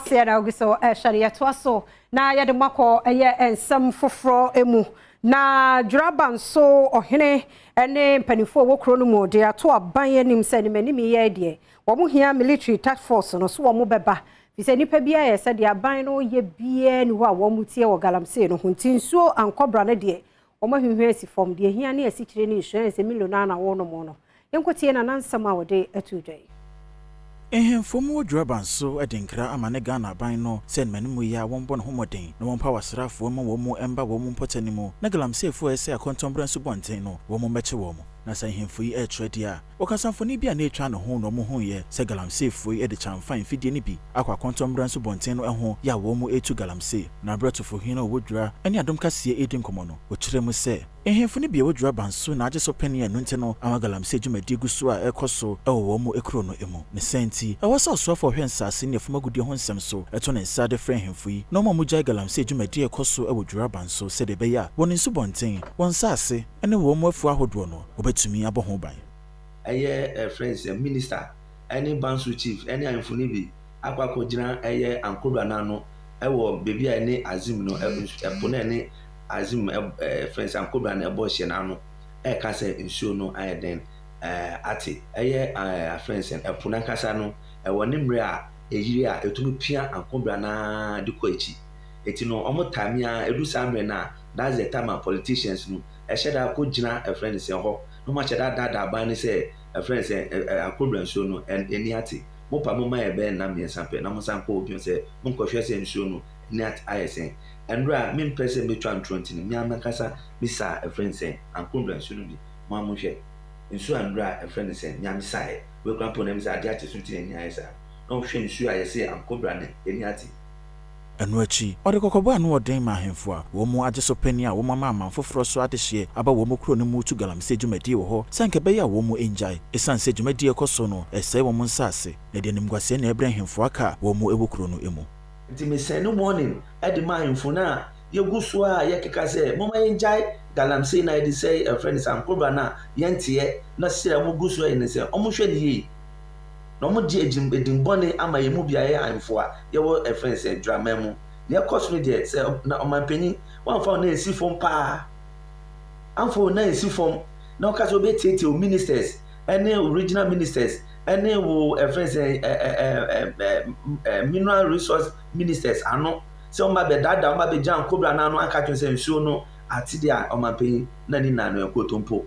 Kaseɛ na ogu so ɛhyɛ no. Yɛtoa so na yɛde mo akɔ ɛyɛ nsɛm foforɔ mu. Na Dwuraba nso ɔhene ne mpanimfoɔ a wɔwɔ kuro no mu de ato aban anim sɛ ne m'anim yɛ deɛ wɔn hia military task force no so wɔn bɛba fi sɛ nnipa bi ayɛ sɛ deɛ aban no yɛ biara ni hɔ a wɔn tie wɔ galamsey no ho. Nti nsuo ankɔbra no deɛ, wɔn ahwehwɛ asi fam deɛ hia ne asikyire ne nsuo sɛ Milo no ana wɔnom no. Yɛnkɔtie na nansɛm a wɔde ato dwa yi. Nhemfo mu wɔ Dwuraba nso de nkra ama ne Ghana aban no sɛ mmanimu yi a wɔmbɔ ne ho mmɔden na wɔmpa wasraafoɔ ma wɔn mu mba wɔn mu mpɔta no mu na galamseyfoɔ a ɛsɛ akɔntɔmmra nsubɔnten no, wɔn mu mmɛkye wɔn mu. Na sɛ nhemfo yi ɛrekyerɛ deɛ a wɔkasamfoni bi a na ɛtwa ne ho na wɔn huiɛ sɛ galamseyfoɔ yi de kyamfa mfidie no bi akɔ akɔntɔmmra nsubɔnten no ho yɛ a wɔn mu ɛretu galamsey. Na aberɛ tofohene a ɔwɔ Dwura ne Adom Kaseɛ ɛredi nkɔmmɔ no, wɔkyerɛ mu sɛ nhemfo no bi a ɛwɔ Dwuraba nso na agye so panyin a ɛno nti no ama galamsey dwumadie gu so a ɛrekɔ so ɛwɔ wɔn mu ekuro no mu. Ne sɛn nti ɛwɔ sɛ ɔsoafo a ɔhwɛ nsase ne afum agudie ho nsɛm so ɛto ne nsa de frɛ nhemfo yi na ɔma ɔmo gyae galamsey dwumadie a ɛkɔ so ɛwɔ Dwuraba nso, sɛdeɛ ɛbɛyɛ a wɔn nsubɔnten, wɔn nsase ne wɔn mu afuo ahodoɔ no wɔbɛtumi abɔ ho ban. Ɛyɛ ɛfrɛ sɛ minister ɛne Banso chief ɛne ahemfo no bi akɔ akɔgyina ɛyɛ Ankobra n'ano ɛwɔ beebi a ɛne Azim no ɛpo no ɛne Azim ɛfrɛ sɛ Ankobra no ɛbɔ hyɛ n'ano, ɛɛka sɛ nsuo no ayɛ den ate. Ɛyɛ afrɛ sɛ ɛpo n'ankasa no ɛwɔ ne mmerɛ a ɛyiri a ɛtumi pia Ankobra naa de kɔ akyi. Eti no ɔmo time a edu saa mmerɛ no a, that's the time a politicians no ɛhyɛ da akɔ gyina ɛfrɛ no sɛ hɔ na ɔmo ahyɛ da daadaa aban no sɛ ɛfrɛ no sɛ ɛ ɛ Ankobra nsuo no ani ate. Mo pa mo ma yɛ bɛyɛ nna 3 pɛ na mo san kɔ obi sɛ mo nkɔhwɛ sɛ nsuo no ani ate ayɛ sɛn. Ɛnura a mempɛ sɛ metwa ntorɔ nti no, mmea mankasa misa ɛfrɛ no sɛ Ankobra nsuo no bi. Mo a mohwɛ nsuo a nwura a ɛfrɛ no sɛ mmea misaeɛ wekura mpo na mi sɛ adeɛ akye so nti na ani ayɛ saa na ɔhwɛ nsuo a yɛsɛ Ankobra no ani ate. Ɛno akyi ɔde kɔkɔbɔ a no ɔden ma ahemfo a wɔn mu agye so panyin a wɔn ama aman foforɔ so adehyeɛ aba wɔn mu kuro no mu tu galamsey dwumadie wɔ hɔ sɛ anka ɛbɛyɛ a wɔn mu ngyae, ɛsiane sɛ dwumadie ɛkɔ so no ɛsɛe wɔn nsase na ɛde animguaseɛ na ɛbrɛ ahemfo aka a wɔn mu ɛwɔ kuro no mu. Nti mesɛne warning ɛde ma ahemfo no a yɛgu so a yɛkeka sɛ moma yɛngyae galamsey na yɛde sɛ ɛfrɛ no sɛ Ankobra no a yɛnteɛ na sɛ ɔmo gu so yɛ ne sɛ ɔmo hwɛ ne yie na ɔmo gye edin bɔne ama yɛn mu bi a yɛyɛ ahemfo a yɛwɔ ɛfrɛ no sɛ Dwuraman mu. Nea ɛkɔ so no deɛ, sɛ na ɔmanpanyin wɔamfa wɔn nan esi fam paa, amfa wɔn nan esi fam na ɔka sɛ ɔbɛtiatia o ministers ɛne o regional ministers ɛne wo ɛfrɛ sɛ ɛ ɛ ɛ ɛ ɛ mineral resource ministers ano sɛ ɔmo ba bɛdaadaa, ɔmo ba bɛgya Nkobra n'ano aka kyerɛ sɛ nsuo no ate deɛ a, ɔmanpanyin na ne nan no ɛkɔ tompo.